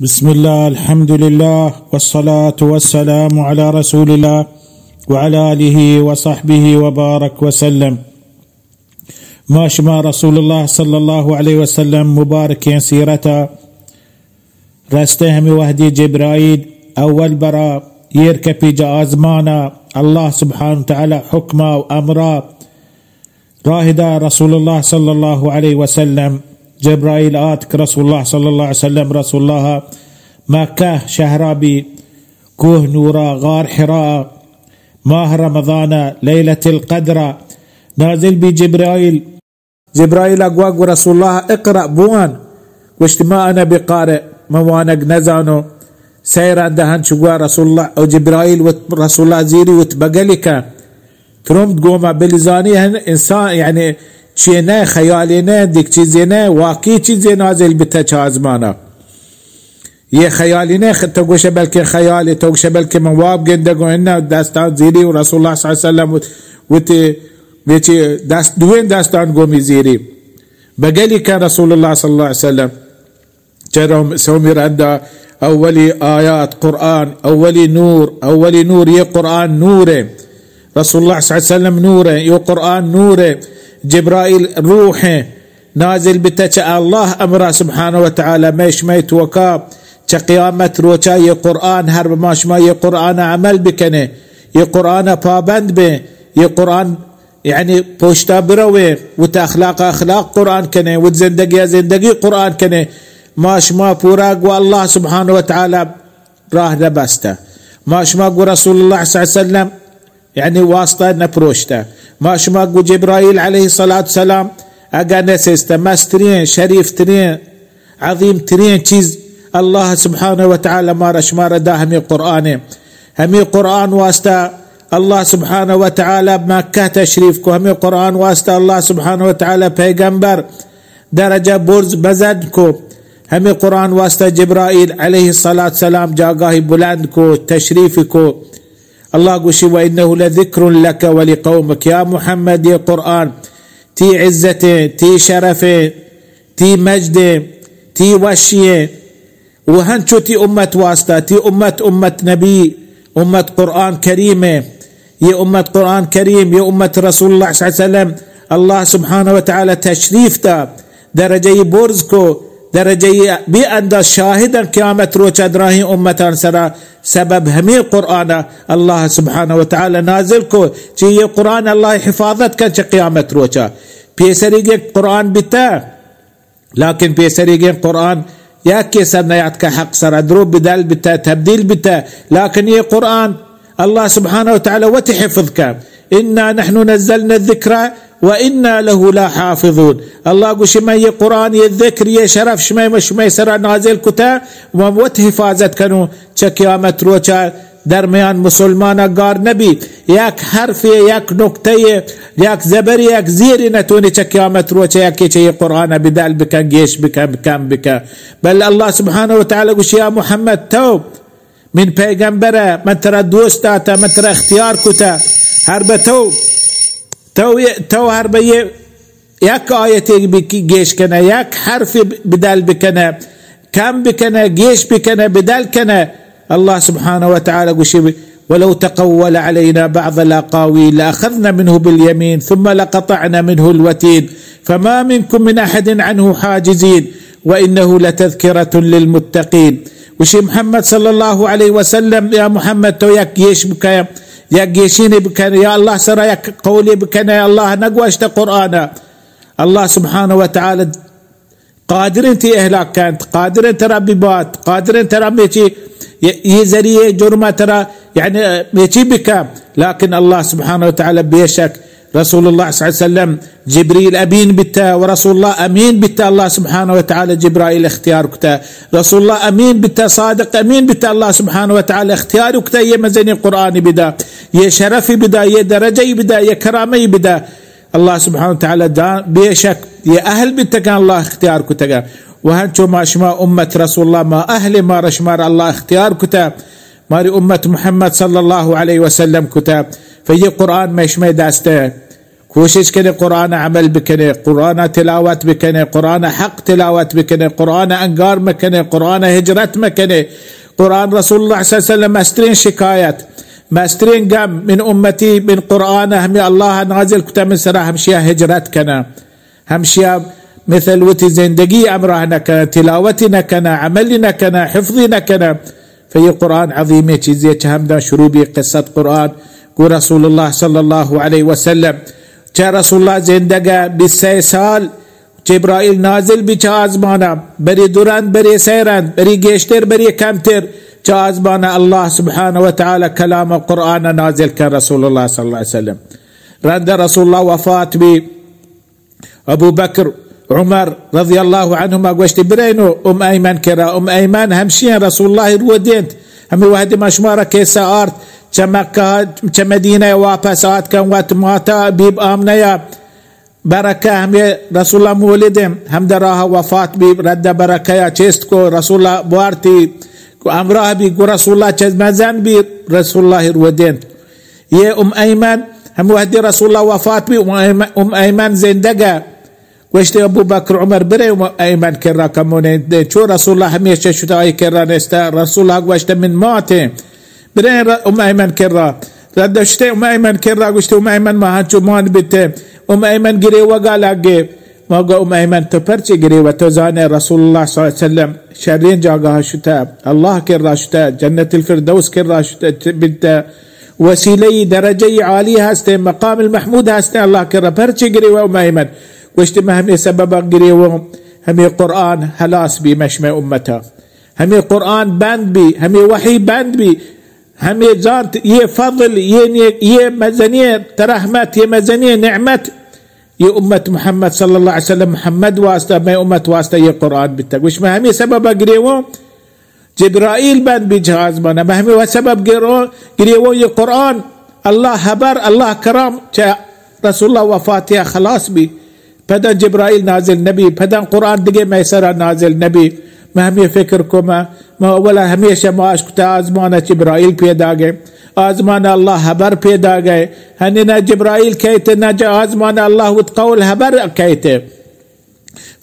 بسم الله، الحمد لله، والصلاة والسلام على رسول الله وعلى آله وصحبه وبارك وسلم. ما شما رسول الله صلى الله عليه وسلم مبارکیں سیرتا رستہ ہمے وہدی جبرائیل اول برا ایر کپی جا آزمانا، اللہ سبحانہ وتعالی حکما و امرا راہ دا رسول اللہ صلی اللہ علیہ وسلم. جبرائیل آتک رسول اللہ صلی اللہ علیہ وسلم، رسول اللہ مکہ شہرا بی، کوہ نورا، غار حراء، ماہ رمضان، لیلۃ القدر نازل بی جبرائیل. جبرائیل ء گوا گو رسول اللہ اقرأ بوان، گوشت ما انا بقارئ، من وانگ نزانو. سئے رند ہنچ گوا رسول اللہ، او جبرائیل وت رسول اللہ زیری وت بگلی کن، ترمد گوما بلزانی ہن انسان، یعنی چیئے نہ، خیالی نہ، دیک چیزے نہ، واقعی چیزے نازل بتہ چہ آزمانا. یہ خیالی نہ، خ-، تو گوشے بلکہ خیالی، تو گوشے بلکہ من واب گندگو، انہ دستان زیری و رسول اللہ صلی اللہ علیہ وسلم وت-، وتی ویچی دست، دوین دستان گومی زیری. بگلی کن رسول اللہ صلی اللہ علیہ وسلم. چہ روم-، سومی رندا اولی آیات قرآن، اولی نور، اولی نور، یہ قرآن نور ہے. رسول اللہ صلی اللہ علیہ وسلم نور ہے، یہ قرآن نور ہے. جبرائیل روح ہے، نازل بتہ چہ اللہ امرا سبحانہ و تعالی. مئے شمئے توکا چہ قیامت روچا یہ قرآن ہر بہ ما شما یہ قرآن عمل بکنے، یہ قرآن پابند بیں، یہ قرآن یعنی پوشتا بروے، وت اخلاق اخلاق قرآن کنے، وت زندگی زندگی قرآن کنے. ما شما پورا گو اللہ سبحانہ و تعالی راہ نہ بستہ. ما شما گو رسول اللہ صلی اللہ علیہ وسلم یعنی واسطہ نہ پروشتہ. ما شما گو جبرائیل علیہ الصلوۃ والسلام اگہ نہ سستہ. مسترین، شریف ترین، عظیم ترین چیز اللہ سبحانہ و تعالی مارا شمارا دا ہمیں قرآن ہے. ہمیں قرآن واسطہ اللہ سبحانہ و تعالی مکہ تشریف کو، ہمیں قرآن واسطہ اللہ سبحانہ و تعالی پیغمبر درجہ برز بزد کو، ہمیں قرآن واسطہ جبرائیل علیہ الصلوۃ والسلام جاگاہی بلند کو، تشریف کو. اللہ گوشی: وَإِنَّهُ لَذِكْرٌ لَكَ وَلِقَوْمِكَ. یا محمد، یہ قرآن تی عزتیں، تی شرفیں، تی مجدیں، تی وشییں، و ہنچو تی امت واسطہ، تی امت، امت نبی، امت قرآن کریم ہے. یہ امت قرآن کریم، یہ امت رسول اللہ صلی اللہ علیہ وسلم، اللہ سبحانہ و تعالی تشریف تا، درجہ ای برز کو، درجہ ای بے انداز شاہدن قیامت روچ ادراہیں امتان سرا. سبب ہمیں قرآن اللہ سبحانہ و تعالی نازل کو، چی یہ قرآن اللہ حفاظت کن چہ قیامت روچا. پیسری گے قرآن بیتا، لیکن پیسریگیں قرآن یکے سر نیاتکہ، حق سرا درو بدل بتہ، تبدیل بتہ، لیکن یہ قرآن اللہ سبحانہ و تعالی وت حفظ کا. انا نحن نزلنا الذکر و انا له لحافظون. اللہ گوشی: من یہ قرآن، یہ ذکر، یہ شرف شمئے و شمئے سرا نازل کتہ و وت حفاظت کنوں چہ قیامت روچا درمیان مسلمانا گار نبی. یک حرفے، یک نکتہے، یک زبرے، یک زیرے نتونی چہ قیامت روچ یکے چہ یہ قرآن بدل بکن، گیش بکن، کم بکن. بل اللہ سبحانہ و تعالی گوشی: یا محمد، تو من پیغمبر، من ترا دوست داتا، من ترا اختیار کتا، ہر بہ تو، تو، تو ہر بہ یہ یک آیتے بی-، گیش کنہ، یک حرف بدل بکنہ، کم بکنہ، گیش بکنہ، بدل کنہ. اللہ سبحانہ و تعالی گوشی: ولو تقول علينا بعض الأقاويل لأخذنا منه باليمين ثم لقطعنا منه الوتين فما منكم من أحد عنه حاجزين وإنه لتذكرة للمتقين. گوشی: محمد صلی اللہ علیہ وسلم، یا محمد، تو یک گیش بکن، یک گیشینے بکن، یا اللہ سرا یک قولے بکن، اللہ نگوشتہ قرآن. اللہ سبحانہ و تعالی قادریں تی اہلاک کنت، قادریں ترا ببات، قادریں ترا میچی، یہ، یہ ذریعے جرمہ ترا، یعنی، میچی بکا. لیکن اللہ سبحانہ و تعالی بے شک رسول اللہ صلی اللہ علیہ وسلم جبریل امین بیتا و رسول اللہ امین بیتا، اللہ سبحانہ و تعالی جبرائیل اختیار کتا. رسول اللہ امین بیتا، صادق امین بیتا، اللہ سبحانہ و تعالی اختیار کتا، یہ مزنی قرآن بدا، یہ شرف بدا، یہ درجہ بدا، یہ کرامہ بدا. اللہ سبحانہ و تعالی دا بے شک یہ اہل بیتگاں، اللہ اختیار کتگا. و ہنچو ما شما امت رسول اللہ، ما اہل، ما شمار اللہ اختیار کتا، ماری امت محمد صلی اللہ علیہ وسلم کتا. فیہ قرآن مئے شمئے دست ہے. کوشش کنے قرآن عمل بکنے، قرآن تلاوت بکنے، قرآن حق تلاوت بکنے، قرآن انگار مکنے، قرآن ہجرت مکنے۔ قرآن رسول اللہ صلی اللہ علیہ وسلم مسترین شکایت، مسترین گم، من امتی، من قرآن ہمیں اللہ نازل کتا من سرا، ہمشیا ہجرت کنا۔ ہمشیا مثل وتی زندگی امراہ نہ کناں، تلاوتی نہ کناں، عملی نہ کناں، حفظی نہ کناں۔ فی قرآن عظیمیں چیزے چہ ہمدا شروع بی قصت قرآن گو رسول اللہ صلی اللہ علیہ وسلم۔ چہ رسول اللہ زندگا بیست سئے سال جبرائیل نازل بی چہ آزمانا، بری دو رند، بری سئے رند، بری گیشتر، بری کمتر، چہ آزمانا اللہ سبحانہ و تعالی کلام قرآن نازل کن رسول اللہ صلی اللہ علیہ وسلم۔ رند رسول اللہ وفات بی، ابو بکر، عمر رضی اللہ عنہما گوشتی، برینو ام ایمن کرا۔ ام ایمن ہمشی رسول اللہ رو دینت۔ ہمیں وحد ما شمارا کیسہ آرت، چہ مکہ، چہ مدینہ واپس آتکن وت ماتا بیب آمنہ یا برکہ ہمیں رسول اللہ مولد ہمدا راہ وفات بی، رد برکہ یا چست کو رسول اللہ بوارتی، کو ہمراہ بی، گو رسول اللہ چہ مزن بی، رسول اللہ رو دینت۔ یہ ام ایمن، ہم وحدی رسول اللہ وفات بی، ام ایمن، ام ایمن زندگا۔ گوشتی ابو بکر عمر، برے ام ایمن کرا کمونے دے، چو رسول اللہ ہمیشہ شتا آئی کرا نستا۔ رسول اللہ گوشت من ماتے، برے ر-، ام ایمن کرا۔ رد شتے ام ایمن کرا، گوشتی ام ایمن ما ہنچو مان بیتے۔ ام ایمن گریوگا لگے۔ ما گو ام ایمن تو پرچے گریوہ؟ تو زانے رسول اللہ صلی اللہ علیہ وسلم شرین جاگہ شتا، اللہ کرا شتا، جنت الفردوس کرا شتا، بیتا۔ وسیلہ درجہ عالی ہستے، مقام المحمود ہستے، اللہ کرا۔ پرچے گریوہ ام ایمن؟ گوشتی من ہمیں سببا گریوہ، ہمیں قرآن ہلاس بی مشمع امتا، ہمیں قرآن بند بی، ہمیں وحی بند بی، ہمیں زانت یہ فضل، یہ نیک، یہ مزنی ترحمت، یہ مزنی نعمت، یہ امت محمد صلی اللہ علیہ وسلم، محمد واسطہ، میں امت واسطہ یہ قرآن بیتا۔ گوش من ہمیں سببا گریوہ، جبرائیل بند بی چہ آزمانا، من ہمیں سبب گرو-، گریوہ یہ قرآن، اللہ حبر، اللہ کرام چہ رسول اللہ وفاتیا خلاص بی۔ پدا جبرائیل نازل نبی، پدا قرآن دگہ مئے سرا نازل نبی۔ من ہمے فکر کو، من، من اولا ہمیشہ ماش کتا آزمانا جبرائیل پیداگے، آزمانا اللہ حبر پیداگے۔ ہنی نہ جبرائیل کئیتے، نہ جا آزمانا اللہ وت قول حبر کئیتے۔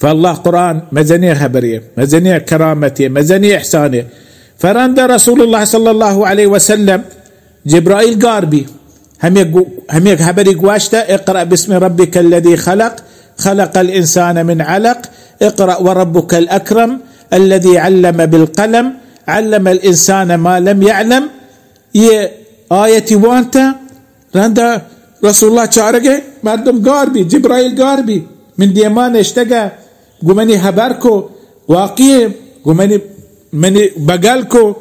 فاللہ قرآن مزنی خبری، مزنی کرامتی، مزنی احسانی۔ فرند رسول اللہ صلی اللہ علیہ وسلم جبرائیل گار بی، ہمے گو-، ہمے حبری گوشتہ، اقرأ باسم ربک الذی خلق، خلق الانسان من علق، اقرأ وربک الاکرم، الذی علم بالقلم، علم الانسان ما لم یعلم۔ یہ آیتی وانتہ، رندا رسول اللہ چارگے مردم گار بی، جبرائیل گار بی، من دیما نشتگہ، گو منی حبر کو، واقعی گو منی، منی بگل کو،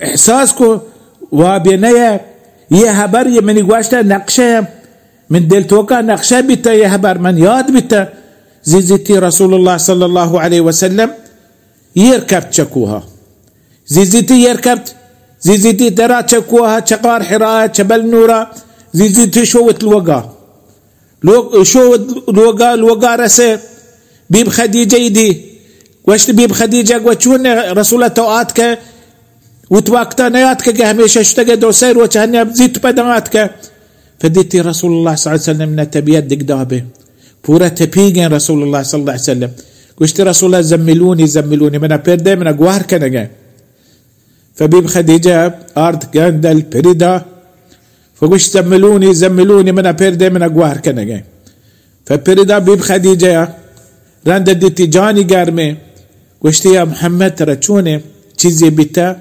احساس کو، وابے نہ یہ، یہ حبر یہ منی گوشتہ نقشہ، من دل توکا نقشہ بیتا، یہ حبر من یاد بیتا۔ زیزیتی رسول اللہ صلی اللہ علیہ وسلم ایر کپت چہ کوہا۔ زیزیتی ایر کپت، زیزیتی درا چہ کوہا، چہ غار حرا، چہ بل نورا، زیزیتی شو وت لوگا۔ لوگ، شو لوگا، لوگا رسے، بیب خدیجہ ای دی۔ گوشت، بیب خدیجہ گو چون رسول تو آتکہ، وت وقتا نیاتکہ کہ ہمیشہ شتگہ دو سہ روچ ہنی اب زیت پدا آتکہ۔ فدیتی رسول اللہ صلی اللہ علیہ وسلم نہ طبیعت دگدابے۔ پورا تپیگیں رسول اللہ صلی اللہ علیہ وسلم۔ گوشت، رسول اللہ زملونی، زملونی، منا پر دے، منا گوہر کنگے۔ فبیب خدیجہ آرت گندل پریدا، فگوشت، زملونی، زملونی، منا پر دے، منا گوہر کنگے۔ فپریدا بیب خدیجہ رند دیتی جانی گرمے، گوشتی، یا محمد، ترا چونے، چیزے بیتا؟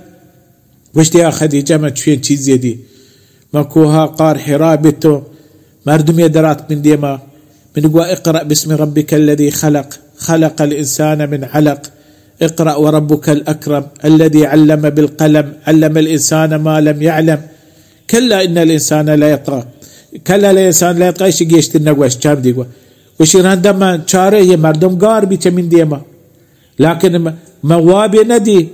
گوشتی، یا خدیجہ، من چوین چیزے دی۔ من کوہا غار حرا بیتو، مردمے دراتک من دیما، من گوا، اقرأ باسم ربک الذی خلق، خلق الانسان من علق، اقرأ وربک الاکرم، الذی علم بالقلم، علم الانسان ما لم یعلم، کلا ان الانسان لیطغی، کلا الانسان لیطغی، ایشی گیشتر نگوشت، چم دی گوا۔ گوشی، رندا من چارے یہ مردم گار بی چہ من دیما۔ لیکن م-، من وابے نہ دی،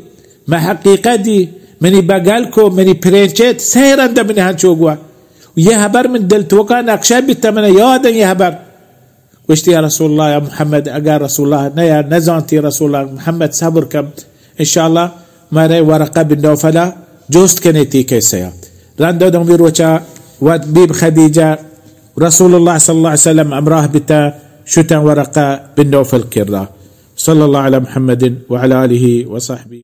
من حقیقت دی، منی بگل کو، منی پرینچیت، سہ رند منی ہنچو گوا۔ یہ حبر من دل توکا نقشہ بیتا، من یاد یہ حبر۔ گوشتی، یا رسول اللہ، یا محمد، اگر رسول اللہ نہ یا نزانتی رسول اللہ، محمد صبر کم، انشاءاللہ مارے ورقہ بن نوفلا جوست کنے تی کیسے۔ رند دومی روچا وت بیب خدیجہ رسول اللہ صلی اللہ علیہ وسلم ہمراہ بتا، شتاں ورقہ بن نوفل کرا۔ صلی اللہ علی محمد وعلی آلہ وصحبہ۔